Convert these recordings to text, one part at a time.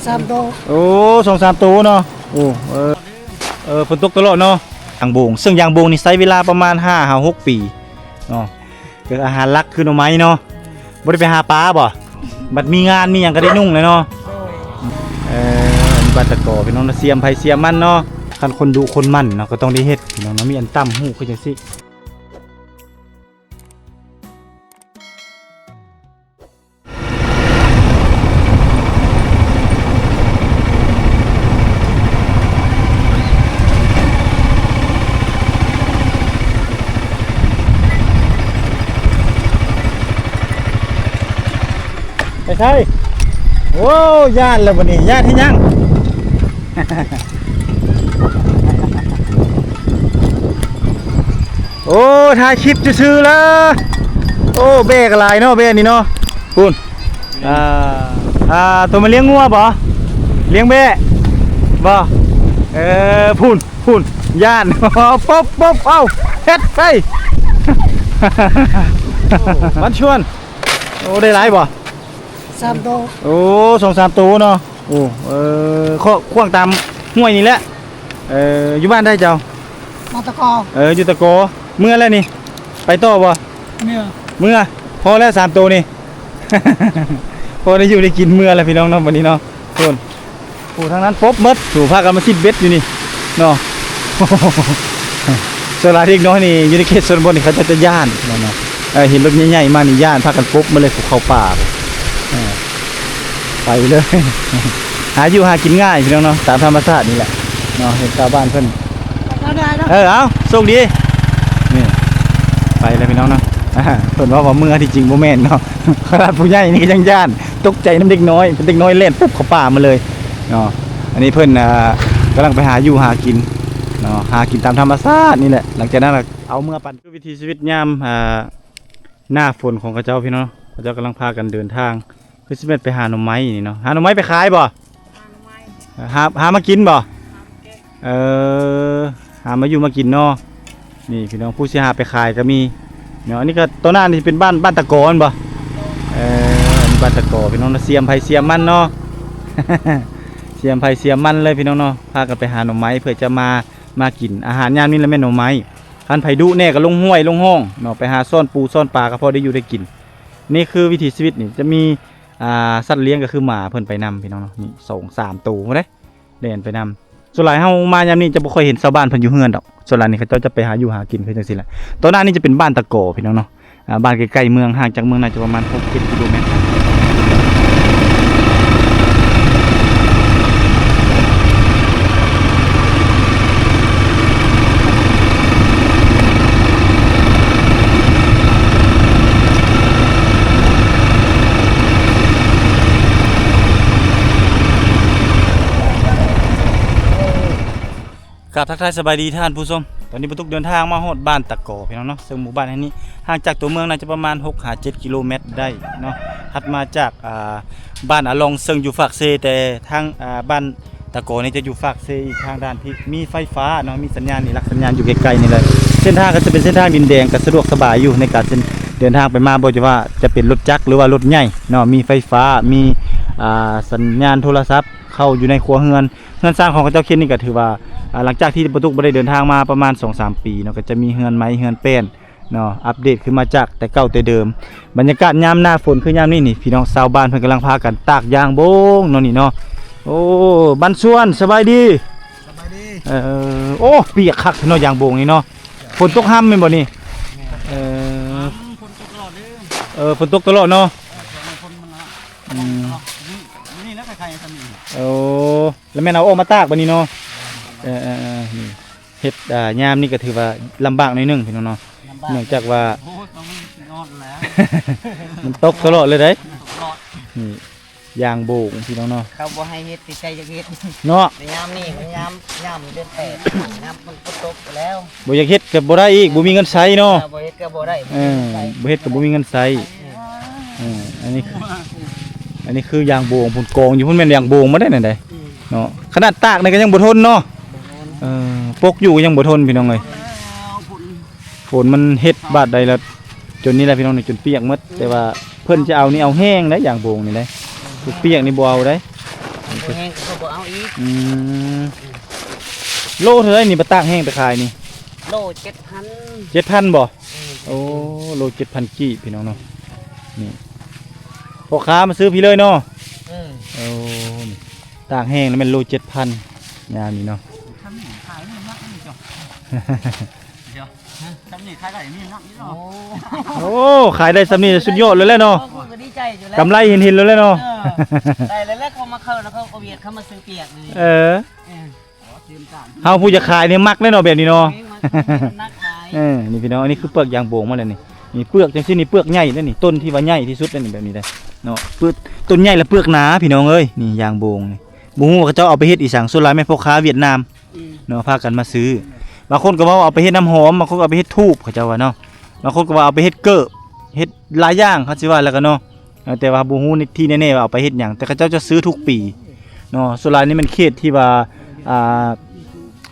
ສາມໂຕ. ໂອ້ ສອງສາມໂຕເນາະ. ໂອ້ ເອີ ເອີ ຝົນຕົກຕະຫຼອດເນາະ. ຢາງໂບງ ເຊິ່ງຢາງໂບງນີ້ໃຊ້ເວລາປະມານຫ້າຫາຫົກປີເນາະ. ກໍອາຫານຫຼັກຄືໜໍ່ໄມ້ເນາະ. ບໍ່ໄດ້ໄປຫາປາບໍ່? ບັດມີງານມີຫຍັງກໍໄດ້ນຸ່ງແຫຼະເນາະ. ເອີ ອັນນີ້ບ້ານຕະກໍ ພີ່ນ້ອງເນາະ, ສຽມໃຜສຽມມັນເນາະ. ຄັນຄົນດຸຄົນໝັ່ນເນາະ ກໍຕ້ອງໄດ້ເຮັດ ພີ່ນ້ອງເນາະ, ມີອັນຕ່ຳຫູກຄືຈັ່ງຊີ້. ໄປໃສ? ໂອ້ ຢ້ານແລ້ວບັດນີ້, ຢ້ານເຮັດຫຍັງ? ໂອ້ ຖ່າຍຄລິບຊື່ໆລະ. ໂອ້ ແບ້ກໍຫຼາຍເນາະ ແບ້ນີ້ເນາະ. ພຸ້ນ ອ່າ ອ່າ ໂຕມາລ້ຽງງົວບໍ່? ລ້ຽງແບ້ບໍ່? ເອີ ພຸ້ນ ພຸ້ນ ຢ້ານ. ປົບ ປົບ ເອົ້າ ເຮັດໄປ. ໂອ້ ບັນຊວນ. ໂອ້ ໄດ້ຫຼາຍບໍ່? ສາມໂຕ. ໂອ້ ສອງສາມໂຕເນາະ. ໂອ້ ເອີ ເຄາະຂວ້າງຕາມຫ້ວຍນີ້ແຫຼະ. ເອີ ຢູ່ບ້ານໃດເຈົ້າ? ມາຕະກອ. ເອີ ຢູ່ຕະກອ. ເມືອແລ້ວນີ້ ໄປຕໍ່ບໍ່? ເມືອ ເມືອ. ພໍແລ້ວສາມໂຕນີ້ ພໍໄດ້ຢູ່ໄດ້ກິນ ເມືອແລ້ວ ພີ່ນ້ອງເນາະ ບັດນີ້ເນາະ. ໂອ້ ໂອ້ ທາງນັ້ນປົບໝົດ. ໂອ້ ພາກັນມາຊິດເບັດຢູ່ນີ້ເນາະ. ສ່ວນຫຼາຍເດັກນ້ອຍນີ້ ຢູ່ໃນເຂດຊົນນະບົດນີ້ ເຂົາເຈົ້າຈະຢ້ານເນາະ. ເອີ ເຫັນລົດໃຫຍ່ໆມານີ້ຢ້ານ ພາກັນປົບໝົດເລີຍ ພູເຂົາປ່າ. ເອີ ໄປເລີຍ. ຫາຢູ່ຫາກິນງ່າຍ ພີ່ນ້ອງເນາະ, ຕາມທຳມະຊາດນີ້ແຫຼະເນາະ. ເຫັນຊາວບ້ານເພິ່ນ ເອີ ເອົາ ໂຊກດີ. ນີ້ ໄປແລ້ວ ພີ່ນ້ອງເນາະ. ອ່າ ເພິ່ນເວົ້າວ່າເມືອ ທີ່ຈິງບໍ່ແມ່ນເນາະ. ຂະໜາດຜູ້ໃຫຍ່ນີ້ກໍຍັງຢ້ານ ຕົກໃຈນຳເດັກນ້ອຍ, ເດັກນ້ອຍແລ່ນປຸບເຂົ້າປ່າມາເລີຍເນາະ. ອັນນີ້ເພິ່ນ ອ່າ ກຳລັງໄປຫາຢູ່ຫາກິນເນາະ, ຫາກິນຕາມທຳມະຊາດນີ້ແຫຼະ. ຫຼັງຈາກນັ້ນລະເອົາເມືອປັ່ນ. ວິຖີຊີວິດຍາມ ອ່າ ໜ້າຝົນຂອງເຂົາເຈົ້າ ພີ່ນ້ອງ, ເຂົາເຈົ້າກຳລັງພາກັນເດີນທາງ ຄືຊິແມ່ນໄປຫາໜໍ່ໄມ້ນີ້ເນາະ. ຫາໜໍ່ໄມ່ໄປຂາຍບໍ່? ຫາໜໍ່ໄມ້ ຫາ ຫາມາກິນບໍ່? ຫາມາແກງ ເອີ ຫາມາຢູ່ມາກິນເນາະ. ນີ້ພີ່ນ້ອງ ຜູ້ຊິຫາໄປຂາຍກໍມີເນາະ. ອັນນີ້ກໍ ຕອນໜ້ານີ້ເປັນບ້ານ ບ້ານຕະກອແມ່ນບໍ່? ເອີ ອັນນີ້ບ້ານຕະກອ ພີ່ນ້ອງເນາະ, ສຽມໃຜສຽມມັນເນາະ. ສຽມໃຜສຽມມັນເລີຍ ພີ່ນ້ອງເນາະ. ພາກັນໄປຫາໜໍ່ໄມ້ເພື່ອຈະມາ ມາກິນອາຫານຍາມນີ້ລະແມ່ນໜໍ່ໄມ້. ຄັນໃຜດຸແດ່ກໍລົງຫ້ວຍລົງຮ່ອງເນາະ, ໄປຫາຊ້ອນປູຊ້ອນປາກໍພໍໄດ້ຢູ່ໄດ້ກິນ. ນີ້ຄືວິຖີຊີວິດນີ້ ຈະມີ ອ່າ ສັດລ້ຽງກໍຄືໝາເພິ່ນໄປນຳ ພີ່ນ້ອງເນາະ. ນີ້ສອງສາມໂຕພຸ້ນເດ້ ແລ່ນໄປນຳ. ສ່ວນຫຼາຍເຮົາມາຍາມນີ້ຈະບໍ່ຄ່ອຍເຫັນຊາວບ້ານເພິ່ນຢູ່ເຮືອນດອກ, ສ່ວນຫຼາຍນີ້ເຂົາເຈົ້າຈະໄປຫາຢູ່ຫາກິນຄືຈັ່ງຊີ້ແຫຼະ. ຕອນໜ້ານີ້ຈະເປັນບ້ານຕະກໍ ພີ່ນ້ອງເນາະ. ອ່າ ບ້ານໃກ້ໆເມືອງ ຫ່າງຈາກເມືອງໜ້າຈະປະມານຫົກເຈັດກິໂລແມັດ. ກາບທັກທາຍສະບາຍດີທ່ານຜູ້ຊົມ. ຕອນນີ້ປະຕຸກເດີນທາງມາຮອດບ້ານຕະກໍ ພີ່ນ້ອງເນາະ, ເຊິ່ງໝູ່ບ້ານແຫ່ງນີ້ຫ່າງຈາກຕົວເມືອງໜ້າຈະປະມານຫົກຫາເຈັດກິໂລແມັດໄດ້ເນາະ. ຖັດມາຈາກ ອ່າ ບ້ານອາລ່ອງ ເຊິ່ງຢູ່ຟາກເຊ, ແຕ່ທາງ ອ່າ ບ້ານຕະກໍນີ້ຈະຢູ່ຟາກເຊອີກທາງດ້ານທີ່ມີໄຟຟ້າເນາະ, ມີສັນຍານນີ້ ຫຼັກສັນຍານຢູ່ໃກ້ໆນີ້ເລີຍ. ເສັ້ນທາງກໍຈະເປັນເສັ້ນທາງດິນແດງ ກໍສະດວກສະບາຍຢູ່ໃນການເສັ້ນເດີນທາງໄປມາ, ບໍ່ວ່າຈະເປັນລົດຈັກ ຫຼືວ່າລົດໃຫຍ່ເນາະ, ມີໄຟຟ້າ ມີ ອ່າ ສັນຍານໂທລະສັບ ເຂົ້າຢູ່ໃນຄົວເຮືອນ. ເຮືອນຊານຂອງເຂົາເຈົ້າເຂດນີ້ກໍຖືວ່າ ອ່າ ຫຼັງຈາກທີ່ປະຕຸກບໍ່ໄດ້ເດີນທາງມາປະມານສອງສາມປີເນາະ, ກໍຈະມີເຮືອນໄມ້ເຮືອນແປ້ນເນາະ, ອັບເດດຂຶ້ນມາຈາກແຕ່ເກົ່າແຕ່ເດີມ. ບັນຍາກາດຍາມໜ້າຝົນຄືຍາມນີ້ນີ້ ພີ່ນ້ອງຊາວບ້ານເພິ່ນກຳລັງພາກັນຕາກຢາງໂບງເນາະນີ້ເນາະ. ໂອ້ ບັນຊວນ ສະບາຍດີ. ສະບາຍດີ. ເອີ ໂອ້ ປຽກຄັກເນາະ ຢາງໂບງນີ້ເນາະ. ຝົນຕົກຮ່ຳແມ່ນບໍ່ນີ້? ເອີ ຝົນຕົກຕະຫຼອດເດ້. ເອີ ຝົນຕົກຕະຫຼອດເນາະ. ເອີ ຝົນມັນ ອືມ ນີ້ ນີ້ແຫຼະ ໄຂ່ໆ ຊຳນີ້. ໂອ້ ແລ້ວແມ່ນເອົາອອກມາຕາກບາດນີ້ເນາະ. ເອີ ເອີ ເອີ ນີ້ ເຮັດ ອ່າ ຍາມນີ້ກໍຖືວ່າລຳບາກໜ້ອຍໜຶ່ງ ພີ່ນ້ອງເນາະ, ລຳບາກ ເນື່ອງຈາກວ່າ ໂອ້ຍ ຕ້ອງນອນແລ້ວ ມັນຕົກຕະຫຼອດເລີຍເດ້. ມັນຕົກຕະຫຼອດ ນີ້ ຢາງໂບງ ພີ່ນ້ອງເນາະ. ເຂົາບໍ່ໃຫ້ເຮັດ ແຕ່ໃຈຢາກເຮັດເນາະ. ຍາມນີ້ ຍາມ ຍາມເດືອນແປດ ຍາມມັນຝົນຕົກແລ້ວ ບໍ່ຢາກເຮັດກໍບໍ່ໄດ້ອີກ ບໍ່ມີເງິນໃຊ້ເນາະ. ເອີ ບໍ່ເຮັດກໍບໍ່ໄດ້ ເອີ ບໍ່ເຮັດກໍບໍ່ມີເງິນໃຊ້. ເອີ ອັນນີ້ຄື ອັນນີ້ຄືຢາງໂບງພຸ້ນ ກອງຢູ່ພຸ້ນ ແມ່ນຢາງໂບງໝົດເດ້ນັ້ນເດ້ ອືມ ເນາະ. ຂະໜາດຕາກນີ້ກໍຍັງບໍ່ທົນເນາະ. ບໍ່ທົນ ເອີ ປົກຢູ່ກໍຍັງບໍ່ທົນ ພີ່ນ້ອງເອີຍ. ຝົນມັນເຮັດບາດໃດລະຈົນນີ້ແຫຼະ ພີ່ນ້ອງ ຈົນປຽກໝົດ. ແຕ່ວ່າເພິ່ນຈະເອົານີ້ເອົາແຮງໄດ໋ ຢາງໂບງນີ້ໄດ໋ ຜູ້ປຽກນີ້ບໍ່ເອົາໄດ໋. ບໍ່ແຫ້ງເຂົາກໍບໍ່ເອົາອີກ. ອືມ ໂລເທົ່າໃດນີ້ ໄປຕາກແຫ້ງໄປຂາຍນີ້? ໂລເຈັດພັນ. ເຈັດພັນບໍ່? ເອີ ໂອ້ ໂລເຈັດພັນກີບພີ່ນ້ອງເນາະ. ນີ້ ພໍ່ຄ້າມາຊື້ພີ້ເລີຍເນາະ. ເອີ ໂອ້ ນີ້ ຕາກແຫ້ງນີ້ແມ່ນໂລເຈັດພັນ ຍາມນີ້ເນາະ. ໂອ້ ຂາຍໄດ້ສ່ຳນີ້ສຸດຍອດເລີຍແຫຼະເນາະ. ເອີ ກຳໄລເຫັນໆ ເລີຍແຫຼະເນາະ. ເອີ ໄດ້ແລ້ວແຫຼະ ເຂົາມາເຂົ້າແລ້ວ ເຂົາກໍວຽດ ເຂົາມາຊື້ປຽກນີ້. ເອີ ເອີ ເຮົາຜູ້ຢາກຂາຍນີ້ມັກເລີຍເນາະ ແບບນີ້ເນາະ. ເອີ ນີ້ພີ່ນ້ອງ ອັນນີ້ຄືເປືອກຢາງໂບງມາແລ້ວນີ້. ນີ້ເປືອກຈັ່ງຊີ້ນີ້ ເປືອກໃຫຍ່ເດ້ນີ້ ຕົ້ນທີ່ວ່າໃຫຍ່ທີ່ສຸດເດ້ນີ້ ແບບນີ້ເດ້ເນາະ. ເປືອກ ຕົ້ນໃຫຍ່ ແລະ ເປືອກໜາພີ່ນ້ອງເອີຍ. ນີ້ຢາງໂບງນີ້ ບໍ່ຮູ້ວ່າເຂົາເຈົ້າເອົາໄປເຮັດອີ່ສັງ ສ່ວນຫຼາຍແມ່ນພໍ່ຄ້າຫວຽດນາມ ອືມ ເນາະ ພາກັນມາຊື້. ບາງຄົນກໍເວົ້າເອົາໄປເຮັດນ້ຳຫອມ ບາງຄົນກໍເອົາໄປເຮັດທູບ ເຂົາເຈົ້າວ່າເນາະ. ບາງຄົນກໍວ່າເອົາໄປເຮັດເກີບ ເຮັດຫຼາຍຢ່າງ ເຂົາຊິວ່າແລ້ວກໍເນາະ. ເອີ ແຕ່ວ່າບໍ່ຮູ້ທີ່ແນ່ໆວ່າເອົາໄປເຮັດຫຍັງ ແຕ່ເຂົາເຈົ້າຈະຊື້ທຸກປີເນາະ. ສ່ວນຫຼາຍນີ້ແມ່ນເຂດທີ່ວ່າ ອ່າ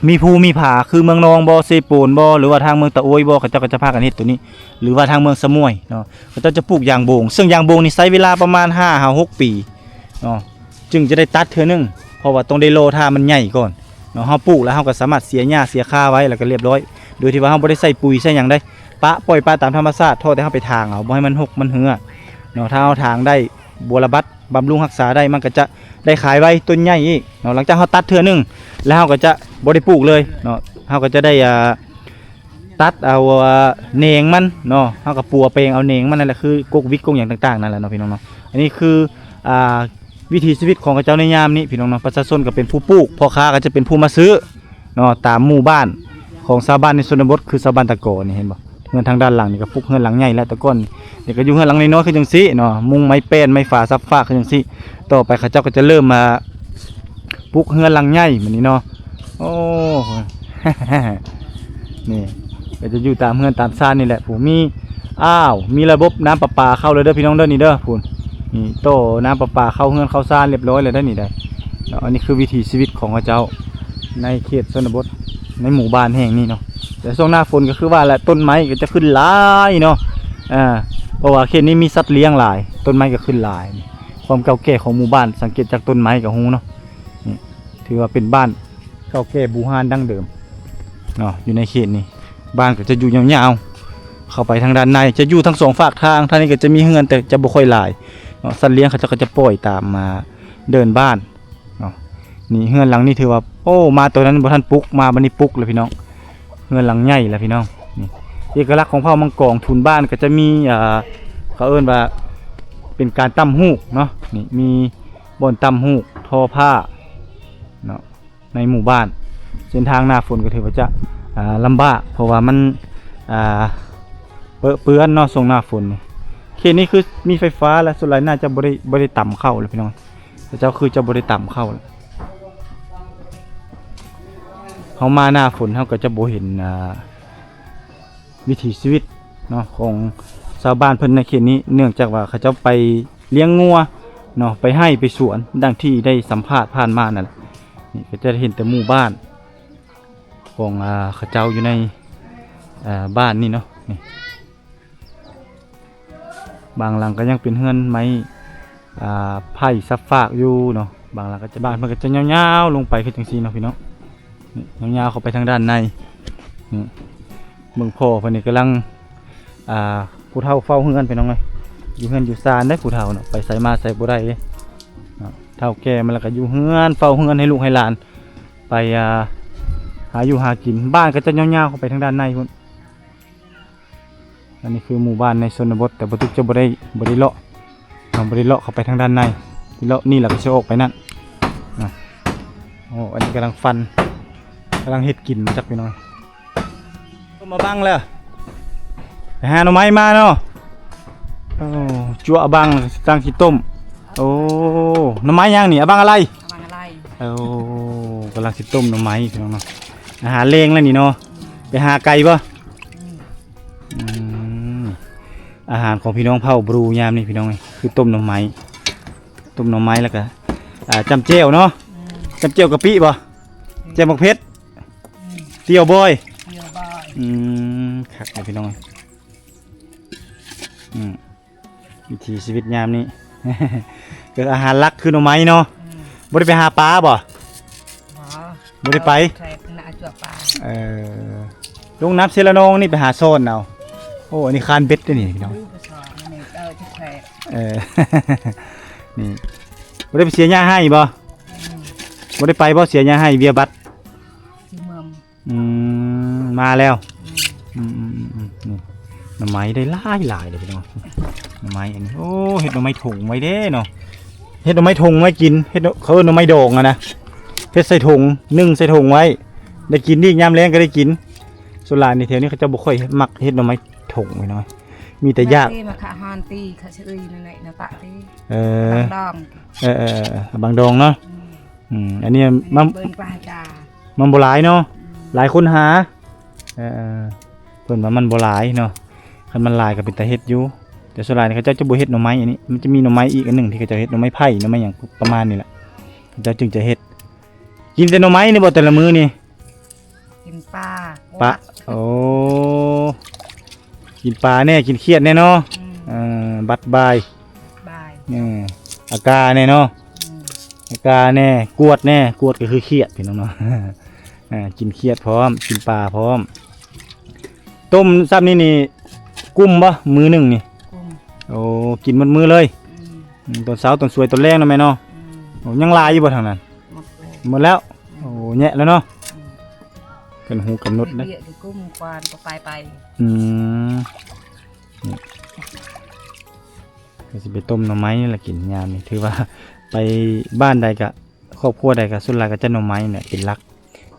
ມີພູມີຜາ ຄືເມືອງນອງບໍ ເຊໂປນບໍ ຫຼືວ່າທາງເມືອງຕະໂອ້ຍບໍ ເຂົາເຈົ້າກໍຈະພາກັນເຮັດໂຕນີ້ ຫຼືວ່າທາງເມືອງສະໝ້ວຍເນາະ ເຂົາເຈົ້າຈະປູກຢາງໂບງ. ເຊິ່ງຢາງໂບງນີ້ໃຊ້ເວລາປະມານຫ້າຫາຫົກປີເນາະ ຈຶ່ງຈະໄດ້ຕັດເທື່ອໜຶ່ງ ເພາະວ່າຕ້ອງໄດ້ລໍຖ້າມັນໃຫຍ່ກ່ອນເນາະ. ເຮົາປູກແລ້ວ ເຮົາກໍສາມາດເສຍຫຍ້າເສຍຄາໄວ້ ແລ້ວກໍລຽບຮ້ອຍ ໂດຍທີ່ວ່າເຮົາບໍ່ໄດ້ໃສ່ປຸຍໃສ່ຫຍັງໃດ. ປະ ປ່ອຍປະຕາມທຳມະຊາດ ເທົ່າແຕ່ເຮົາໄປຖາງເອົາ ບໍ່ໃຫ້ມັນຮົກມັນເຮືອເນາະ. ຖ້າເຮົາຖາງໄດ້ ບົວລະບັດ ບຳລຸງຮັກສາໄດ້ ມັນກໍຈະໄດ້ຂາຍໄວ ຕົ້ນໃຫຍ່ອີກເນາະ. ຫຼັງຈາກເຮົາຕັດເທື່ອໜຶ່ງແລ້ວ ເຮົາກໍຈະບໍ່ໄດ້ປູກເລີຍເນາະ. ເຮົາກໍຈະໄດ້ ອ່າ ຕັດເອົາ ອ່າ ແໜງມັນເນາະ. ເຮົາກໍປົວແປງເອົາແໜງມັນນັ້ນແຫຼະ ຄືກົກວິກກົກຫຍັງຕ່າງໆນັ້ນແຫຼະເນາະ ພີ່ນ້ອງເນາະ. ອັນນີ້ຄື ອ່າ ວິຖີຊີວິດຂອງເຂົາເຈົ້າໃນຍາມນີ້ ພີ່ນ້ອງເນາະ. ປະຊາຊົນກໍເປັນຜູ້ປູກ ພໍ່ຄ້າກໍຈະເປັນຜູ້ມາຊື້ ເນາະ ຕາມໝູ່ບ້ານຂອງຊາວບ້ານໃນຊົນນະບົດ ຄືຊາວບ້ານຕະກໍນີ້ ເຫັນບໍ່? ເຮືອນທາງດ້ານຫຼັງນີ້ກໍປຸກເຮືອນຫຼັງໃຫຍ່ແລ້ວ ແຕ່ກ່ອນນີ້ກໍຢູ່ເຮືອນຫຼັງນ້ອຍໆ ຄືຈັ່ງຊີ້ເນາະ ມຸງໄມ້ແປ້ນໄມ້ຝາສັບຟາກ ຄືຈັ່ງຊີ້. ຕໍ່ໄປເຂົາເຈົ້າກໍຈະເລີ່ມມາປຸກເຮືອນຫຼັງໃຫຍ່ແບບນີ້ເນາະ. ໂອ້ ນີ້ກໍຈະຢູ່ຕາມເຮືອນຕາມຊານນີ້ແຫຼະ ຜູ້ມີ ອ້າວ ມີລະບົບນ້ຳປະປາເຂົ້າແລ້ວເດີພີ່ນ້ອງເດີ ນີ້ເດີ ພຸ້ນ ນີ້ຕໍ່ນ້ຳປະປາເຂົ້າເຮືອນເຂົ້າຊານລຽບຮ້ອຍແລ້ວເດີ ນີ້ໄດ໋ເນາະ. ອັນນີ້ຄືວິຖີຊີວິດຂອງເຂົາເຈົ້າໃນເຂດຊົນນະບົດ ໃນໝູ່ບ້ານແຫ່ງນີ້ເນາະ. ແຕ່ຊ່ວງໜ້າຝົນກໍຄືວ່າແຫຼະ ຕົ້ນໄມ້ກໍຈະຂຶ້ນຫຼາຍເນາະ ອ່າ ເພາະວ່າເຂດນີ້ມີສັດລ້ຽງຫຼາຍ ຕົ້ນໄມ້ກໍຂຶ້ນຫຼາຍ. ຄວາມເກົ່າແກ່ຂອງໝູ່ບ້ານ ສັງເກດຈາກຕົ້ນໄມ້ກໍຮູ້ເນາະ. ນີ້ຖືວ່າເປັນບ້ານເກົ່າແກ່ບູຮານດັ້ງເດີມເນາະ ຢູ່ໃນເຂດນີ້. ບ້ານກໍຈະຢູ່ຍາວໆ ເຂົ້າໄປທາງດ້ານໃນ ຈະຢູ່ທັງສອງຟາກທາງ. ທາງນີ້ກໍຈະມີເຮືອນ ແຕ່ຈະບໍ່ຄ່ອຍຫຼາຍເນາະ. ສັດລ້ຽງເຂົາເຈົ້າກໍຈະປ່ອຍຕາມມາເດີ່ນບ້ານເນາະ. ນີ້ເຮືອນຫຼັງນີ້ຖືວ່າ ໂອ້ ມາຕອນນັ້ນບໍ່ທັນປຸກ ມາບັດນີ້ປຸກແລ້ວພີ່ນ້ອງ. ເຮືອນຫຼັງໃຫຍ່ແລ້ວພີ່ນ້ອງ. ນີ້ເອກະລັກຂອງເຜົ່າມັງກອງ ທຸນບ້ານກໍຈະມີ ອ່າ ເຂົາເອີ້ນວ່າເປັນການຕ່ຳຫູກເນາະ. ນີ້ມີບ່ອນຕ່ຳຫູກ ທໍ້ຜ້າເນາະ. ໃນໝູ່ບ້ານ ເສັ້ນທາງໜ້າຝົນກໍຖືວ່າຈະ ອ່າ ລຳບາກ ເພາະວ່າມັນ ອ່າ ເປິເປື້ອນເນາະ ຊ່ວງໜ້າຝົນນີ້. ເຂດນີ້ຄືມີໄຟຟ້າ ແລະ ສ່ວນຫຼາຍໜ້າຈະບໍ່ໄດ້ ບໍ່ໄດ້ຕຳເຂົ້າແລ້ວພີ່ນ້ອງ. ເຂົາເຈົ້າຄືຈະບໍ່ໄດ້ຕຳເຂົ້າແລ້ວ. ເຮົາມາໜ້າຝົນ ເຮົາກໍຈະບໍ່ເຫັນ ອ່າ ວິຖີຊີວິດເນາະ ຂອງຊາວບ້ານເພິ່ນໃນເຂດນີ້ ເນື່ອງຈາກວ່າເຂົາເຈົ້າໄປລ້ຽງງົວເນາະ ໄປໄຮ່ໄປສວນ ດັ່ງທີ່ໄດ້ສຳພາດຜ່ານມານັ້ນແຫຼະ. ນີ້ກໍຈະເຫັນແຕ່ໝູ່ບ້ານຂອງ ອ່າ ເຂົາເຈົ້າຢູ່ໃນ ອ່າ ບ້ານນີ້ເນາະ. ນີ້ບາງຫຼັງກໍຍັງເປັນເຮືອນໄມ້ ອ່າ ໄຜ່ສັບຟາກຢູ່ເນາະ. ບາງຫຼັງກໍຈະ ບ້ານເພິ່ນກໍຈະຍາວໆລົງໄປຄືຈັ່ງຊີ້ເນາະ ພີ່ນ້ອງ. ນີ້ຍາວໆເຂົ້າໄປທາງດ້ານໃນ. ນີ້ເບິ່ງພໍ່ເພິ່ນນີ້ກຳລັງ ອ່າ ຜູ້ເຖົ້າເຝົ້າເຮືອນ ພີ່ນ້ອງເອີຍ. ຢູ່ເຮືອນຢູ່ຊານເດ້ຜູ້ເຖົ້າເນາະ ໄປໃສມາໃສບໍ່ໄດ້ເດ້ເນາະ. ເຖົ້າແກ່ມາແລ້ວກໍຢູ່ເຮືອນ ເຝົ້າເຮືອນໃຫ້ລູກໃຫ້ຫຼານ ໄປ ອ່າ ຫາຢູ່ຫາກິນ. ບ້ານກໍຈະຍາວໆເຂົ້າໄປທາງດ້ານໃນພຸ້ນ. ອັນນີ້ຄືໝູ່ບ້ານໃນຊົນນະບົດ ແຕ່ບໍ່ຕຸກຈະບໍ່ໄດ້ ບໍ່ໄດ້ເລາະ ເຮົາບໍ່ໄດ້ເລາະເຂົ້າໄປທາງດ້ານໃນ. ເລາະນີ້ແລ້ວກໍຊິອອກໄປນັ້ນນະ. ໂອ້ ອັນນີ້ກຳລັງຟັນ ກຳລັງເຮັດກິນ ບໍ່ຈັກພີ່ນ້ອງ. ຕົ້ມອະບັງແລ້ວ ໄປຫາໜໍ່ໄມ້ມາເນາະ. ໂອ້ ຈົວອະບັງ ຕັ້ງຊິຕົ້ມ. ໂອ້ ໜໍ່ໄມ້ຫຍັງນີ້? ອະບັງອະໄລ? ອະບັງອະໄລ. ໂອ້ ກຳລັງຊິຕົ້ມໜໍ່ໄມ້ ພີ່ນ້ອງເນາະ. ອາຫານແລງແລ້ວນີ້ເນາະ. ໄປຫາໄກ່ບໍ່? ອືມ ອືມ ອາຫານຂອງພີ່ນ້ອງເຜົ່າບຣູຍາມນີ້ ພີ່ນ້ອງເອີຍ ຄືຕົ້ມໜໍ່ໄມ້ ຕົ້ມໜໍ່ໄມ້ ແລ້ວກະ ອ່າ ຈ້ຳແຈ່ວເນາະ. ອືມ ຈ້ຳແຈ່ວກະປິບໍ່? ອືມ ແຈ່ວໝາກເຜັດ. ອືມ ຕຽວບອຍ ຕຽວບອຍ. ອືມ ຄັກເລີຍພີ່ນ້ອງເອີຍ. ອືມ ວິຖີຊີວິດຍາມນີ້ ກໍອາຫານຫຼັກຄືໜໍ່ໄມ້ເນາະ. ອືມ ບໍ່ໄດ້ໄປຫາປາບໍ່? ບໍ່ ບໍ່ໄດ້ໄປ ແຂກນະ ຈວບປາ. ເອີ ລົງນ້ຳເຊລະນອງນີ້ໄປຫາຊ້ອນເອົາ. ໂອ້ ອັນນີ້ຄານເບັດເດ້ນີ້ພີ່ນ້ອງ. ເອີ ນີ້ ບໍ່ໄດ້ໄປເສຍຫຍ້າໃຫ້ບໍ່? ອືມ ບໍ່ໄດ້ໄປບໍ່ ເສຍຫຍ້າໃຫ້ ເບຍບັດ? ອືມ ມາແລ້ວ. ອືມ ອືມໆໆ ນີ້ ໜໍ່ໄມ້ໄດ້ຫຼາຍໆເດ້ພີ່ນ້ອງ. ໜໍ່ໄມ້ອັນນີ້ ໂອ້ ເຮັດໜໍ່ໄມ້ຖົງໄວ້ເດ້ເນາະ. ເຮັດໜໍ່ໄມ້ຖົງໄວ້ກິນ ເຮັດ ເຂົາເອີ້ນໜໍ່ໄມ້ດອງຫັ້ນນະ. ເຮັດໃສ່ຖົງ ໜຶ້ງໃສ່ຖົງໄວ້ ໄດ້ກິນອີກ ຍາມແລງກໍໄດ້ກິນ. ສ່ວນຫຼາຍນີ້ ແຖວນີ້ເຂົາເຈົ້າບໍ່ຄ່ອຍມັກເຮັດໜໍ່ໄມ້ຖົງພີ່ນ້ອງ. ມີແຕ່ຢາກ ມາຂະຫານຕີ ຂະຊະອີ ນັ້ນແຫຼະ ນະປະຕິ. ເອີ ບາງດອງ. ເອີໆໆ ບາງດອງເນາະ. ອືມ ອືມ ອັນນີ້ມັນ ມັນບໍ່ຫຼາຍເນາະ. ອືມ ຫຼາຍຄົນຫາ. ເອີ ເພິ່ນວ່າມັນບໍ່ຫຼາຍເນາະ. ຄັນມັນຫຼາຍກໍເປັນຕາເຮັດຢູ່ ແຕ່ສ່ວນຫຼາຍເຂົາເຈົ້າຈະບໍ່ເຮັດໜໍ່ໄມ້ອັນນີ້. ມັນຈະມີໜໍ່ໄມ້ອີກອັນໜຶ່ງທີ່ເຂົາເຈົ້າເຮັດ ໜໍ່ໄມ້ໄຜ່ ໜໍ່ໄມ້ຫຍັງປະມານນີ້ແຫຼະ. ເຂົາເຈົ້າຈຶ່ງຈະເຮັດ. ກິນແຕ່ໜໍ່ໄມ້ນີ້ບໍ່ ແຕ່ລະມື້ນີ້? ກິນປາ ປາ ໂອ້ ກິນປາແດ່ ກິນຂຽດແດ່ເນາະ. ອືມ ເອີ ບັດບ່າຍ ບ່າຍ ເອີ ອາກາແດ່ເນາະ. ອືມ ອາກາແດ່ ກວດແດ່ ກວດກໍຄືຂຽດພີ່ນ້ອງເນາະ. ອ່າ ກິນຂຽດພ້ອມ ກິນປາພ້ອມ. ຕົ້ມຊ້ຳນີ້ນີ້ ກຸ້ມບໍ່ ມື້ໜຶ່ງນີ້? ກຸ້ມ. ໂອ້ ກິນໝົດມື້ເລີຍ. ອືມ ອືມ ຕອນເຊົ້າ ຕອນສວຍ ຕອນແລງເນາະແມ່ເນາະ. ອືມ ໂອ້ ຍັງຫຼາຍຢູ່ບໍ່ທາງນັ້ນ? ໝົດແລ້ວ ໝົດແລ້ວ. ອືມ ໂອ້ ແຍະແລ້ວເນາະ. ອືມ ເປັນຫູກຳນົດເດ້ ເວຍກິນກຸ້ມຄວານກໍໄປໄປ. ອືມ ນີ້ ກໍຊິໄປຕົ້ມໜໍ່ໄມ້ນີ້ລະກິນຍາມນີ້. ຖືວ່າໄປບ້ານໃດກະ ຄອບຄົວໃດກໍສ່ວນຫຼາຍກໍຈະໜໍ່ໄມ້ນີ້ແຫຼະເປັນຫຼັກ.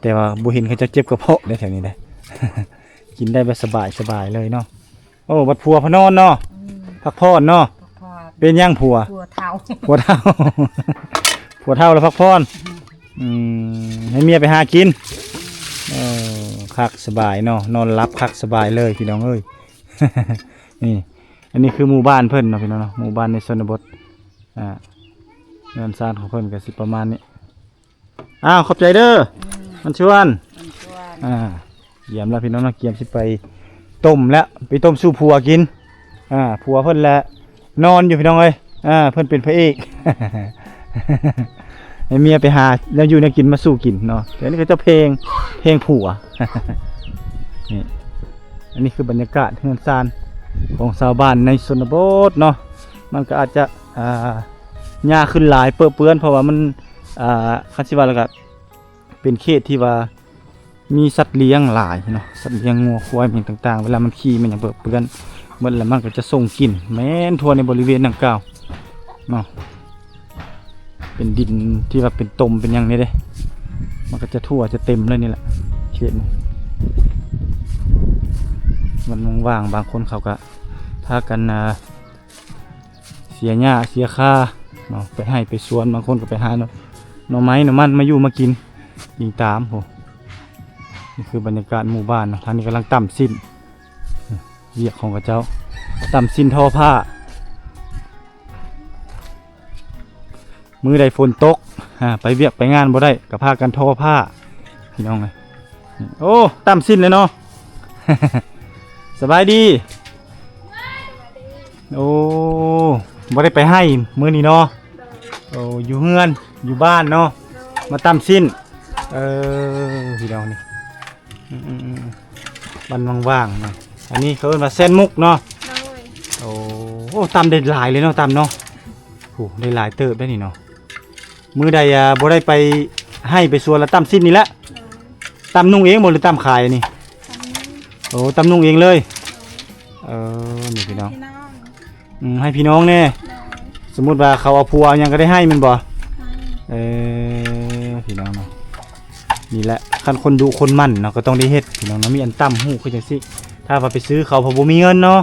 ແຕ່ວ່າບໍ່ເຫັນເຂົາເຈົ້າເຈັບກະເພາະໃດແຖວນີ້ໃດ ກິນໄດ້ແບບສະບາຍໆເລີຍເນາະ. ໂອ້ ບັດຜົວພານອນເນາະ. ອືມ ພັກຜ່ອນເນາະ. ພັກຜ່ອນ. ເປັນຫຍັງຜົວ? ຜົວເຖົ້າ ຜົວເຖົ້າ ຜົວເຖົ້າແລ້ວພັກຜ່ອນ. ອືມ ໃຫ້ເມຍໄປຫາກິນ. ເອີ ຄັກສະບາຍເນາະ ນອນຫຼັບຄັກສະບາຍເລີຍພີ່ນ້ອງເອີຍ. ນີ້ ອັນນີ້ຄືໝູ່ບ້ານເພິ່ນເນາະພີ່ນ້ອງເນາະ ໝູ່ບ້ານໃນຊົນນະບົດ. ອ່າ ເຮືອນຊານຂອງເພິ່ນກໍຊິປະມານນີ້. ອ້າວ ຂອບໃຈເດີ ອືມ ມັນຊວນ ມັນຊວນ. ອ່າ ຢ້ຽມແລ້ວພີ່ນ້ອງເນາະ ກຽມຊິໄປຕົ້ມແລ້ວ ໄປຕົ້ມສູ່ຜົວກິນ. ອ່າ ຜົວເພິ່ນແຫຼະນອນຢູ່ພີ່ນ້ອງເອີຍ. ອ່າ ເພິ່ນເປັນພະເອກ ໃຫ້ເມຍໄປຫາແນວຢູ່ແນວກິນມາສູ່ກິນເນາະ. ແຕ່ນີ້ເຂົາເຈົ້າເພງ ເພງຜົວ. ນີ້ ອັນນີ້ຄືບັນຍາກາດເຮືອນຊານຂອງຊາວບ້ານໃນຊົນນະບົດເນາະ. ມັນກໍອາດຈະ ອ່າ ຫຍ້າຂຶ້ນຫຼາຍເປິເປື້ອນ ເພາະວ່າມັນ ອ່າ ຄັນຊິວ່າແລ້ວກໍເປັນເຂດທີ່ວ່າມີສັດລ້ຽງຫຼາຍເນາະ ສັດລ້ຽງງົວຄວາຍຫຍັງຕ່າງໆ ເວລາມັນຂີ້ມັນຫຍັງເປິເປື້ອນໝົດແລ້ວ ມັນກໍຈະສົ່ງກິ່ນແມ່ນທົ່ວໃນບໍລິເວນດັ່ງກ່າວເນາະ. ເປັນດິນທີ່ວ່າເປັນຕົມເປັນຫຍັງນີ້ເດ້ ມັນກໍຈະທົ່ວຈະເຕັມເລີຍນີ້ແຫຼະ ເຂດນີ້. ມັນວ່າງໆ ບາງຄົນເຂົາກໍພາກັນ ອ່າ ເສຍຫຍ້າເສຍຄາເນາະ ໄປໄຮ່ໄປສວນ ບາງຄົນກໍໄປຫາໜໍ່ ໜໍ່ໄມ້ໜໍ່ມັນມາຢູ່ມາກິນ ອີງຕາມ. ໂຫ ນີ້ຄືບັນຍາກາດໝູ່ບ້ານເນາະ. ທາງນີ້ກຳລັງຕ່ຳສິ້ນ ວຽກຂອງເຂົາເຈົ້າ ຕ່ຳສິ້ນທໍ້ຜ້າ. ມື້ໃດຝົນຕົກ ອ່າ ໄປວຽກໄປງານບໍ່ໄດ້ ກໍພາກັນທໍ້ຜ້າ ພີ່ນ້ອງເອີຍ. ໂອ້ ຕ່ຳສິ້ນເລີຍເນາະ. ສະບາຍດີ. ໂອ້ ບໍ່ໄດ້ໄປໄຮ່ມື້ນີ້ເນາະ. ໂດຍ. ໂອ້ ຢູ່ເຮືອນ ຢູ່ບ້ານເນາະ. ໂດຍ. ມາຕ່ຳສິ້ນ. ໂດຍ. ເອີ ພີ່ນ້ອງນີ້ ອືມໆໆ ມັນວ່າງໆນະ. ອັນນີ້ເຂົາເອີ້ນວ່າແຊນມຸກເນາະ. ໂດຍ. ໂອ້ ໂອ້ ຕ່ຳໄດ້ຫຼາຍເລີຍເນາະ ຕ່ຳເນາະ. ໂອ້ ໄດ້ຫຼາຍເຕີບໄດ໋ນີ້ເນາະ. ມື້ໃດ ອ່າ ບໍ່ໄດ້ໄປໄຮ່ໄປສວນລະຕ່ຳສິ້ນນີ້ແຫຼະ. ໂດຍ. ຕ່ຳນຸ່ງເອງບໍ່ ຫຼືຕ່ຳຂາຍອັນນີ້? ຕ່ຳນຸ່ງ. ໂອ້ ຕ່ຳນຸ່ງເອງເລີຍ. ໂດຍ. ເອີ ນີ້ພີ່ນ້ອງ ພີ່ນ້ອງ ອືມ ໃຫ້ພີ່ນ້ອງແດ່. ໂດຍ. ສົມມຸດວ່າເຂົາເອົາຜົວເອົາຫຍັງກໍໄດ້ໃຫ້ແມ່ນບໍ່? ໃຫ້. ເອີ ພີ່ນ້ອງເນາະ ນີ້ແຫຼະ ຄັນຄົນດຸຄົນໝັ່ນເນາະ ກໍຕ້ອງໄດ້ເຮັດ ພີ່ນ້ອງເນາະ ມີອັນຕ່ຳຫູກຄືຈັ່ງຊີ້. ຖ້າວ່າໄປຊື້ເຂົາ ເຂົາບໍ່ມີເງິນເນາະ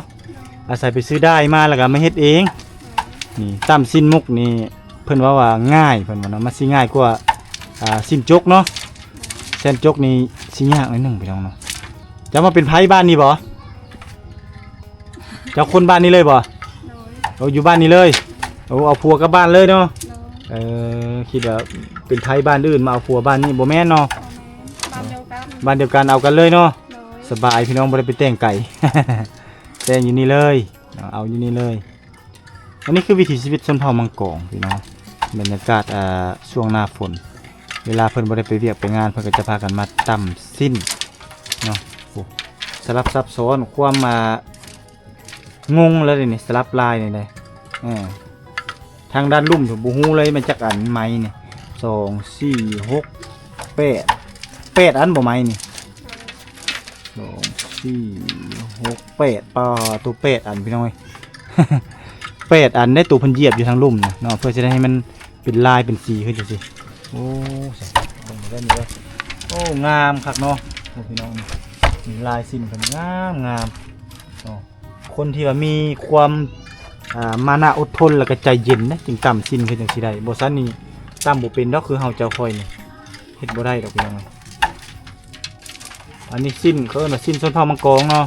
ອາໄສໄປຊື້ໄດ້ມາ ແລ້ວກໍມາເຮັດເອງ. ນີ້ ຕ່ຳຊີ້ນໝົກນີ້ ເພິ່ນເວົ້າວ່າງ່າຍ ເພິ່ນວ່າເນາະ ມັນຊິງ່າຍກວ່າ ອ່າ ຊີ້ນຈົກເນາະ. ແຊນຈົກນີ້ຊິຍາກໜ້ອຍໜຶ່ງ ພີ່ນ້ອງເນາະ. ເຈົ້າມາເປັນໃຜບ້ານນີ້ບໍ່? ເຈົ້າຄົນບ້ານນີ້ເລີຍບໍ່? ໂດຍ. ໂອ້ ຢູ່ບ້ານນີ້ເລີຍ. ໂອ້ ເອົາຜົວກັບບ້ານເລີຍເນາະ. ໂດຍ. ເອີ ຄິດວ່າເປັນໃຜບ້ານອື່ນມາເອົາຜົວບ້ານນີ້ ບໍ່ແມ່ນເນາະ. ບໍ່ແມ່ນ ບ້ານດຽວກັນ ບ້ານດຽວກັນ ເອົາກັນເລີຍເນາະ. ໂດຍ. ສະບາຍ ພີ່ນ້ອງ ບໍ່ໄດ້ໄປແຕ່ງໄກ ແຕ່ງຢູ່ນີ້ເລີຍ ເອົາຢູ່ນີ້ເລີຍ. ອັນນີ້ຄືວິຖີຊີວິດຊົນເຜົ່າມັງກອງ ພີ່ນ້ອງ. ບັນຍາກາດ ອ່າ ຊ່ວງໜ້າຝົນ ເວລາເພິ່ນບໍ່ໄດ້ໄປວຽກໄປງານ ເພິ່ນກໍຈະພາກັນມາຕຳຊີ້ນເນາະ. ໂອ້ ສະຫຼັບຊັບຊ້ອນ ຄວາມ ອ່າ ງົງແລ້ວເດນີ້ ສະຫຼັບລາຍນີ້ເດ້. ເອີ ທາງດ້ານລຸ່ມນີ້ບໍ່ຮູ້ເລີຍແມ່ນຈັກອັນໄມ້ນີ້ ສອງ ສີ່ ຫົກ ແປດ ແປດອັນບໍ່ໄມ້ນີ້ ສອງ ສີ່ ຫົກ ແປດ ປາໂຕ ແປດອັນພີ່ນ້ອງເອີຍ ແປດອັນໄດ້ ໂຕເພິ່ນຢຽບຢູ່ທາງລຸ່ມນະເນາະ ເພື່ອຊິໄດ້ໃຫ້ມັນເປັນລາຍເປັນສີຄືຈັ່ງຊີ້. ໂອ້ ໃສ່ເບິ່ງໄດ້ນີ້ເດີ. ໂອ້ ງາມຄັກເນາະ ໂອ້ ພີ່ນ້ອງ ນີ້ລາຍສິ້ນເພິ່ນງາມໆເນາະ. ຄົນທີ່ວ່າມີຄວາມ ອ່າ ມານະອົດທົນ ແລ້ວກໍໃຈເຢັນນະ ຈຶ່ງຕຳສິ້ນຄືຈັ່ງຊີ້ໄດ້ ບໍ່ຊັ້ນນີ້ຕຳບໍ່ເປັນດອກ ຄືເຮົາເຈົ້າຂ້ອຍນີ້ ເຮັດບໍ່ໄດ້ດອກພີ່ນ້ອງ. ອັນນີ້ສິ້ນ ເຂົາເອີ້ນວ່າສິ້ນຊົນເຜົ່າມັງກອງເນາະ.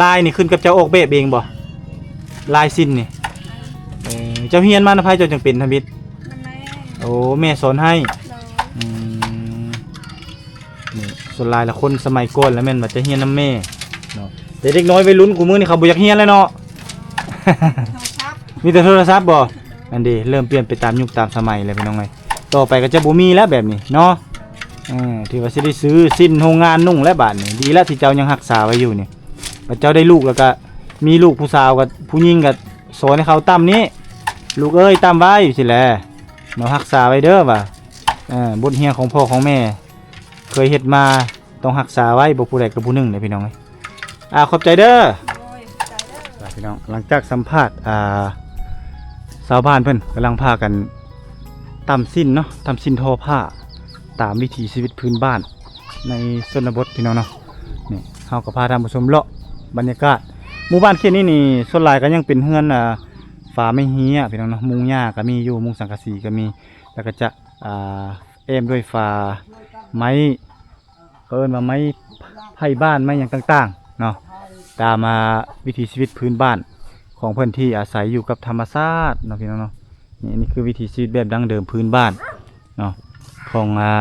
ລາຍນີ້ຂຶ້ນກັບເຈົ້າອອກແບບເອງບໍ່? ລາຍສິ້ນນີ້ ເອີ ເຈົ້າຮຽນມານຳໃຜ ເຈົ້າຈຶ່ງເປັນທຳອິດ? ນຳແມ່. ໂອ້ ແມ່ສອນໃຫ້. ໂດຍ. ອືມ ນີ້ ສ່ວນຫຼາຍລະຄົນສະໄໝກ່ອນລະແມ່ນວ່າຈະຮຽນນຳແມ່ເນາະ ແຕ່ເດັກນ້ອຍໄວລຸ້ນຄູ່ມື້ນີ້ເຂົາບໍ່ຢາກຮຽນແລ້ວເນາະ ໂທລະສັບ ມີແຕ່ໂທລະສັບບໍ່? ອັນເດ ເລີ່ມປ່ຽນໄປຕາມຍຸກຕາມສະໄໝແລ້ວພີ່ນ້ອງເອີຍ ຕໍ່ໄປກໍຈະບໍ່ມີແລ້ວແບບນີ້ເນາະ. ເອີ ຖືວ່າຊິໄດ້ຊື້ສິ້ນໂຮງງານນຸ່ງແລ້ວບາດນີ້ ດີແລ້ວທີ່ເຈົ້າຍັງຮັກສາໄວ້ຢູ່ນີ້ ບັດເຈົ້າໄດ້ລູກແລ້ວກໍມີລູກຜູ້ສາວກັບຜູ້ຍິງກໍສອນໃຫ້ເຂົາຕຳນີ້ ລູກເອີຍ ຕຳໄວ້ຊີ້ແຫຼະເນາະ ຮັກສາໄວ້ເດີວ່າ ເອີ ບົດຮຽນຂອງພໍ່ຂອງແມ່ ເຄີຍເຮັດມາຕ້ອງຮັກສາໄວ້ ບໍ່ຜູ້ໃດກໍຜູ້ໜຶ່ງເດ້ພີ່ນ້ອງເອີຍ. ອ່າ ຂອບໃຈເດີ. ໂດຍ ຂອບໃຈເດີ. ພີ່ນ້ອງ ຫຼັງຈາກສຳພາດ ອ່າ ຊາວບ້ານເພິ່ນກຳລັງພາກັນຕຳສິ້ນເນາະ ຕຳສິ້ນທໍຜ້າ ຕາມວິຖີຊີວິດພື້ນບ້ານໃນຊົນນະບົດພີ່ນ້ອງເນາະ. ນີ້ເຮົາກໍພາທ່ານຜູ້ຊົມເລາະບັນຍາກາດ ໝູ່ບ້ານເຂດນີ້ນີ້ ສ່ວນຫຼາຍກໍຍັງເປັນເຮືອນ ອ່າ ຝາໄມ້ເຮ້ຍພີ່ນ້ອງເນາະ ມຸງຫຍ້າກໍມີຢູ່ ມຸງສັງກະສີກໍມີ ແລ້ວກໍຈະ ອ່າ ແອ້ມດ້ວຍຝາໄມ້ ເຂົາເອີ້ນວ່າໄມ້ໄຜ່ບ້ານ ໄມ້ຫຍັງຕ່າງໆເນາະ ຕາມ ອ່າ ວິຖີຊີວິດພື້ນບ້ານຂອງເພິ່ນທີ່ອາໄສຢູ່ກັບທຳມະຊາດເນາະ ພີ່ນ້ອງເນາະ. ນີ້ ນີ້ຄືວິຖີຊີວິດແບບດັ້ງເດີມພື້ນບ້ານເນາະ ຂອງ ອ່າ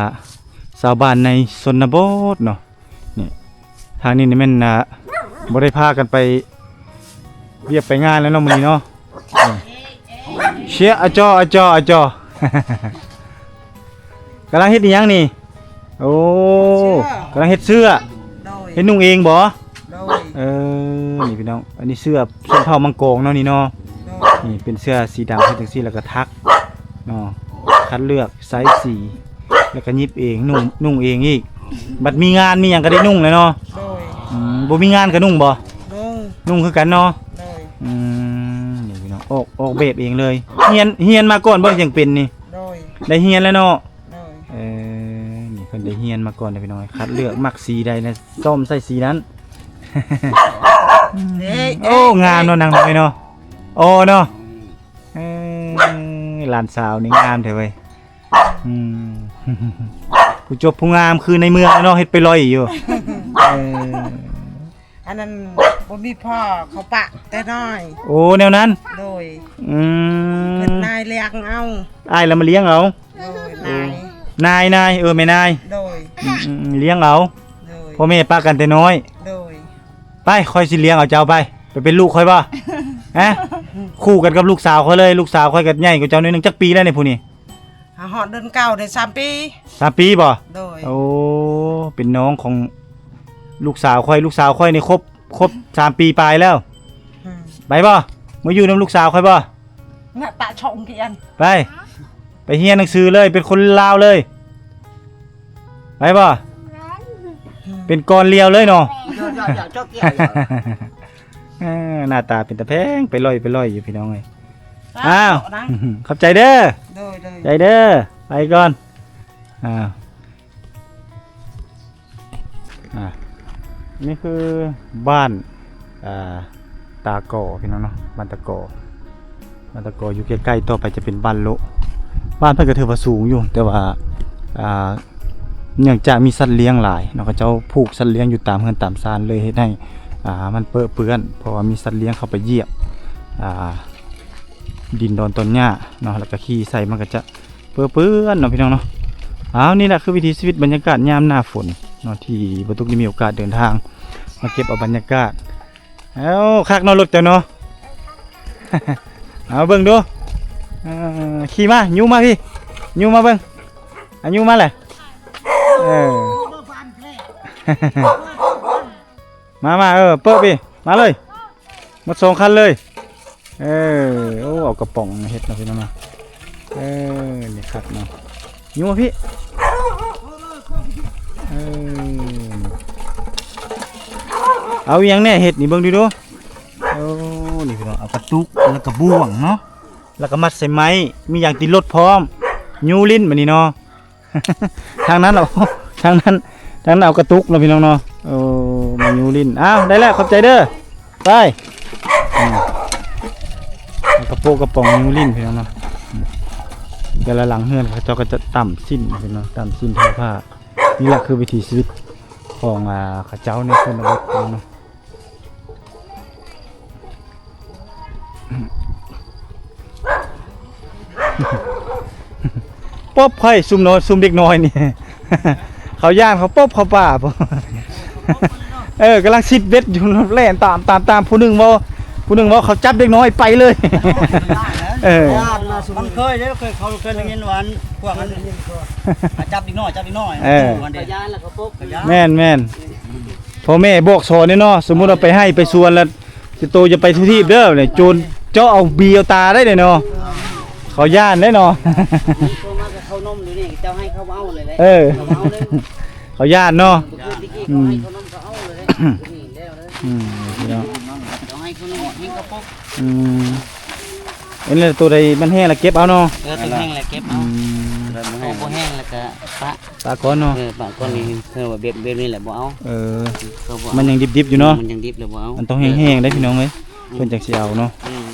ຊາວບ້ານໃນຊົນນະບົດເນາະ. ນີ້ ທາງນີ້ນີ້ແມ່ນ ອ່າ ບໍ່ໄດ້ພາກັນໄປວຽກໄປງານແລ້ວເນາະ ມື້ນີ້ເນາະ. ເຊຍ ອາຈໍ ອາຈໍ ອາຈໍ ກຳລັງເຮັດອີ່ຫຍັງນີ້? ໂອ້ ເສື້ອ ກຳລັງເຮັດເສື້ອ. ໂດຍ ເຮັດນຸ່ງເອງບໍ່? ໂດຍ ເອີ ນີ້ພີ່ນ້ອງ ອັນນີ້ເສື້ອຊົນເຜົ່າມັງກອງເນາະນີ້ເນາະ. ໂດຍ ນີ້ເປັນເສື້ອສີດຳເຮັດຈັ່ງຊີ້ ແລ້ວກໍຖັກເນາະ ຄັດເລືອກ ໃຊ້ສີ ແລ້ວກໍຫຍິບເອງ ນຸ່ງ ນຸ່ງເອງອີກ. ບັດມີງານມີຫຍັງກໍໄດ້ນຸ່ງແຫຼະເນາະ. ໂດຍ ອືມ ບໍ່ມີງານກໍນຸ່ງບໍ່? ນຸ່ງ ນຸ່ງຄືກັນເນາະ. ໂດຍ ອືມ ນີ້ພີ່ນ້ອງ ອອກ ອອກແບບເອງເລີຍ. ຮຽນ ຮຽນມາກ່ອນບໍ່ ຈັ່ງເປັນນີ້? ໂດຍ ໄດ້ຮຽນແລ້ວເນາະ. ໂດຍ ເອີ ນີ້ເພິ່ນໄດ້ຮຽນມາກ່ອນເດ້ພີ່ນ້ອງ ຄັດເລືອກມັກສີໃດນະ ສ້ອມໃສ່ສີນັ້ນ. ເອີຍ ໂອ້ ງາມເນາະ ນາງນ້ອຍເນາະ. ອໍເນາະ ເອີ ຫຼານສາວນີ້ງາມແທ້ເວີຍ. ອືມ ຜູ້ຈົບຜູ້ງາມຄືໃນເມືອງເນາະ ເຮັດໄປລ່ອຍຢູ່. ເອີ ອັນນັ້ນບໍ່ມີພໍ່ເຂົາປະແຕ່ນ້ອຍ. ໂອ້ ແນວນັ້ນ. ໂດຍ ອືມ ເພິ່ນນາຍລ້ຽງເອົາ ອ້າຍລະມາລ້ຽງເອົາ. ໂດຍ ນາຍ ນາຍ ນາຍ ເອີ ແມ່ນາຍ. ໂດຍ ອືມໆໆ ລ້ຽງເອົາ. ໂດຍ ພໍ່ແມ່ປະກັນແຕ່ນ້ອຍ. ໂດຍ ໄປ ຂ້ອຍຊິລ້ຽງເອົາເຈົ້າໄປ ໄປເປັນລູກຂ້ອຍບໍ່? ຮະ ຄູ່ກັນກັບລູກສາວຂ້ອຍເລີຍ. ລູກສາວຂ້ອຍກໍໃຫຍ່ກວ່າເຈົ້າໜ້ອຍໜຶ່ງ. ຈັກປີແລ້ວນີ້ຜູ້ນີ້? ຫາຮອດເດືອນເກົ້າໄດ້ສາມປີ. ສາມປີບໍ່? ໂດຍ ໂອ້ ເປັນນ້ອງຂອງລູກສາວຂ້ອຍ. ລູກສາວຂ້ອຍນີ້ຄົບ ຄົບສາມປີປາຍແລ້ວ. ອືມ ໄປບໍ່? ມາຢູ່ນຳລູກສາວຂ້ອຍບໍ່? ນະ ຕະຊ່ອງກຽນ ໄປ ໄປຮຽນໜັງສືເລີຍ ເປັນຄົນລາວເລີຍ. ໄປບໍ່? ອືມ ເປັນກອນລຽວເລີຍເນາະ. ເຈົ້າ ເຈົ້າ ເຈົ້າ ເຈົ້າກຽນ ເອີ ໜ້າຕາເປັນຕາແພງ ໄປລ່ອຍ ໄປລ່ອຍຢູ່ ພີ່ນ້ອງເອີຍ. ອ້າວ ຂອບໃຈເດີ. ໂດຍ ໂດຍ ໃຈເດີ. ໄປກ່ອນ. ອ້າວ ອ່າ ນີ້ຄືບ້ານ ອ່າ ຕາກໍ ພີ່ນ້ອງເນາະ ບ້ານຕາກໍ ບ້ານຕາກໍຢູ່ໃກ້ໆ ຕໍ່ໄປຈະເປັນບ້ານໂລະ. ບ້ານເພິ່ນກໍຖືວ່າສູງຢູ່ ແຕ່ວ່າ ອ່າ ເນື່ອງຈາກມີສັດລ້ຽງຫຼາຍເນາະ ເຂົາເຈົ້າຜູກສັດລ້ຽງຢູ່ຕາມເຮືອນຕາມຊານ ເລີຍເຮັດໃຫ້ ອ່າ ມັນເປິເປື້ອນ ເພາະວ່າມີສັດລ້ຽງເຂົ້າໄປຢຽບ ອ່າ ດິນດອນຕອນຫຍ້າເນາະ ແລ້ວກໍຂີ້ໃສ່ ມັນກໍຈະ ເປື້ອນໆເນາະ ພີ່ນ້ອງເນາະ. ອ້າວ ນີ້ແຫຼະຄືວິຖີຊີວິດບັນຍາກາດຍາມໜ້າຝົນເນາະ ທີ່ບໍ່ຕຸກໄດ້ມີໂອກາດເດີນທາງມາເກັບເອົາບັນຍາກາດ. ເອົ້າ ຄັກເນາະ ລົດເຈົ້າເນາະ. ເອົາເບິ່ງດູ ເອີ ຂີ່ມາ ຍູ້ມາພີ້ ຍູ້ມາເບິ່ງ ອາ ຍູ້ມາແຫຼະ ເອີ ມາ ມາ ເອີ ເປີ້ພີ້ ມາເລີຍ ໝົດສອງຄັນເລີຍ ເອີ ໂອ້ ເອົາກະປ໋ອງມາເຮັດເນາະພີ່ນ້ອງເນາະ ເອີ ນີ້ຄັກເນາະ ຍູ້ມາພີ້ ເອີ ເອົາອີ່ຫຍັງແດ່ເຮັດນີ້ເບິ່ງດູດູ ໂອ້ ນີ້ພີ່ນ້ອງ ເອົາກະຕຸກ ແລ້ວກະບ່ວງເນາະ ແລ້ວກະມັດໃສ່ໄມ້ ມີຢາງຕິດລົດພ້ອມ ຍູ້ຫຼິ້ນບາດນີ້ເນາະ ທາງນັ້ນເອົາ ທາງນັ້ນ ທາງນັ້ນເອົາກະຕຸກເນາະພີ່ນ້ອງເນາະ ໂອ້ ມາຍູ້ຫຼິ້ນ ອ້າວ ໄດ້ແລ້ວ ຂອບໃຈເດີ ໄປ ອືມ ເອົາກະໂປະກະປ໋ອງຍູ້ຫຼິ້ນພີ່ນ້ອງເນາະ ອືມ ແຕ່ລະຫຼັງເຮືອນເຂົາເຈົ້າກໍຈະຕ່ຳຊິ້ນພີ່ນ້ອງ ຕ່ຳຊິ້ນທອຜ້າ ນີ້ແຫຼະຄືວິຖີຊີວິດຂອງ ອ່າ ເຂົາເຈົ້າໃນຊົນນະບົດເນາະ. ປອບໄຂ້ຊຸມນ້ອຍ ຊຸມເດັກນ້ອຍນີ້ ເຂົາຢ້ານເຂົາປອບເຂົ້າປ່າພຸ້ນ ເອີ ກຳລັງຊິດເບັດຢູ່ ແລ່ນຕາມ ຕາມ ຕາມ ຜູ້ໜຶ່ງເວົ້າ ຜູ້ໜຶ່ງເວົ້າເຂົາຈັບເດັກນ້ອຍໄປເລີຍ ເອີ ມັນເຄີຍເດ້ ເຄີຍ ເຂົາເຄີຍໄດ້ຍິນວ່າ ອັນ ພວກ ອັນ ຈັບເດັກນ້ອຍ ຈັບເດັກນ້ອຍ ເອີ ມັນເດ້ ເຂົາຢ້ານແລ້ວເຂົາປົກ ເຂົາຢ້ານ ແມ່ນໆ ພໍ່ແມ່ບອກສອນເດ້ເນາະ ສົມມຸດວ່າໄປໄຮ່ໄປສວນແລ້ວ ໂຕຢ່າໄປທຸທີບເດີ ໂຈນເຈາະເອົາບີເອົາຕາໄດ້ເດເນາະ ເຂົາຢ້ານເດ້ເນາະ ໂຕມາກໍເຂົ້ານົມຢູ່ນີ້ ເຈົ້າໃຫ້ເຂົາເອົາເລີຍແຫຼະ ເອີ ເຂົາເອົາເລີຍ ເຂົາຢ້ານເນາະ ອືມ ເຂົາໃຫ້ເຂົ້ານົມເຂົາເອົາເລີຍ ອືມ ເຈົ້າໃຫ້ເຂົານົມ ໃຫ້ເຂົາປົກ ອືມ ເຫັນແລ້ວ ໂຕໃດມັນແຫ້ງແລ້ວເກັບເອົາເນາະ ເອີ ໂຕແຫ້ງແລ້ວເກັບເອົາ ອືມ ໂຕບໍ່ແຫ້ງແລ້ວກໍປະ ປະກ່ອນເນາະ ເອີ ປະກ່ອນນີ້ ເອີ ແບບ ແບບນີ້ແຫຼະບໍ່ເອົາ ເອີ ມັນຍັງດິບໆຢູ່ເນາະ ມັນຍັງດິບແລ້ວບໍ່ເອົາ ມັນຕ້ອງແຫ້ງໆເດ້ພີ່ນ້ອງເອີຍ ອືມ ເພິ່ນຈັ່ງຊິເອົາເນາະ ອືມ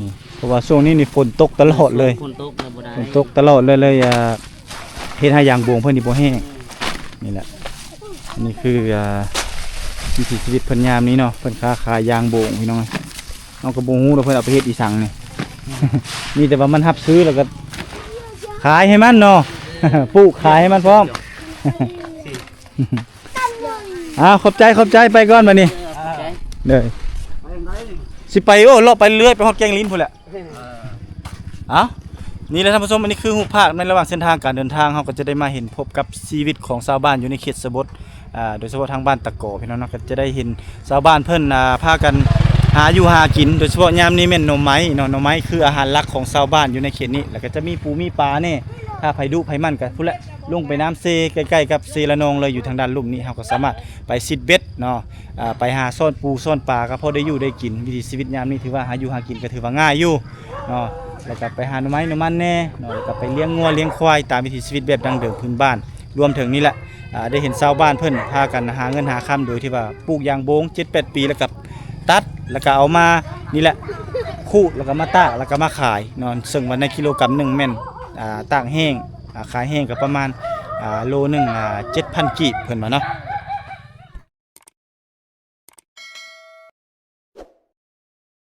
ນີ້ ເພາະວ່າຊ່ວງນີ້ນີ້ຝົນຕົກຕະຫຼອດເລີຍ ຝົນຕົກແລ້ວບໍ່ໄດ້ ຝົນຕົກຕະຫຼອດເລີຍ ເລີຍ ອ່າ ເຮັດໃຫ້ຢາງໂບງເພິ່ນນີ້ບໍ່ແຫ້ງ ອືມ ນີ້ແຫຼະ ອັນນີ້ຄື ອ່າ ວິຖີຊີວິດເພິ່ນຍາມນີ້ເນາະ ເພິ່ນຄ້າຂາຍຢາງໂບງພີ່ນ້ອງເອີຍ ເຮົາກໍບໍ່ຮູ້ດອກເພິ່ນເອົາໄປເຮັດອີ່ສັງນີ້ ມີແຕ່ວ່າມັນຮັບຊື້ແລ້ວກໍຂາຍໃຫ້ມັນເນາະ ປູກຂາຍໃຫ້ມັນພ້ອມ ອ້າວ ຂອບໃຈ ຂອບໃຈ ໄປກ່ອນບາດນີ້ ເດີ ຊິໄປ ໂອ້ ເລາະໄປເລື້ອຍ ໄປຮອດແກ້ງລິ້ນພຸ້ນແຫຼະ ເອົ້າ ນີ້ແຫຼະທ່ານຜູ້ຊົມ ອັນນີ້ຄືຮູບພາບໃນລະຫວ່າງເສັ້ນທາງການເດີນທາງ ເຮົາກໍຈະໄດ້ມາເຫັນພົບກັບຊີວິດຂອງຊາວບ້ານຢູ່ໃນເຂດຊົນນະບົດ ອ່າ ໂດຍສະເພາະທາງບ້ານຕະກໍ ພີ່ນ້ອງເນາະ ກໍຈະໄດ້ເຫັນຊາວບ້ານເພິ່ນ ອ່າ ພາກັນຫາຢູ່ຫາກິນ ໂດຍສະເພາະຍາມນີ້ແມ່ນໜໍ່ໄມ້ເນາະ ໜໍ່ໄມ້ຄືອາຫານຫຼັກຂອງຊາວບ້ານຢູ່ໃນເຂດນີ້ ແລ້ວກໍຈະມີປູມີປາແດ່ ຖ້າໃຜດຸໃຜໝັ່ນກໍພຸ້ນແຫຼະ ລົງໄປນ້ຳເຊ ໃກ້ໆກັບເຊລະນອງເລີຍ ຢູ່ທາງດ້ານລຸ່ມນີ້ ເຮົາກໍສາມາດໄປຊິດເບັດເນາະ ອ່າ ໄປຫາຊ້ອນປູຊ້ອນປາ ກໍພໍໄດ້ຢູ່ໄດ້ກິນ ວິຖີຊີວິດຍາມນີ້ຖືວ່າຫາຢູ່ຫາກິນກໍຖືວ່າງ່າຍຢູ່ເນາະ ແລ້ວກໍໄປຫາໜໍ່ໄມ້ໜໍ່ມັນແດ່ເນາະ ແລ້ວກໍໄປລ້ຽງງົວລ້ຽງຄວາຍຕາມວິຖີຊີວິດແບບດັ້ງເດີມພື້ນບ້ານ ລວມເຖິງນີ້ແຫຼະ ອ່າ ໄດ້ເຫັນຊາວບ້ານເພິ່ນພາກັນຫາເງິນຫາຄຳ ໂດຍທີ່ວ່າປູກຢາງໂບງເຈັດແປດປີ ແລ້ວກໍຕັດ ແລ້ວກໍເອົາມານີ້ແຫຼະ ຂູດ ແລ້ວກໍມາຕາກ ແລ້ວກໍມາຂາຍເນາະ ເຊິ່ງວ່າໃນກິໂລກຣາມໜຶ່ງແມ່ນ ອ່າ ຕາກແຫ້ງ ອ່າ ຂາຍແຫ້ງກໍປະມານ ອ່າ ໂລໜຶ່ງ ອ່າ ເຈັດພັນກີບ ເພິ່ນວ່າເນາະ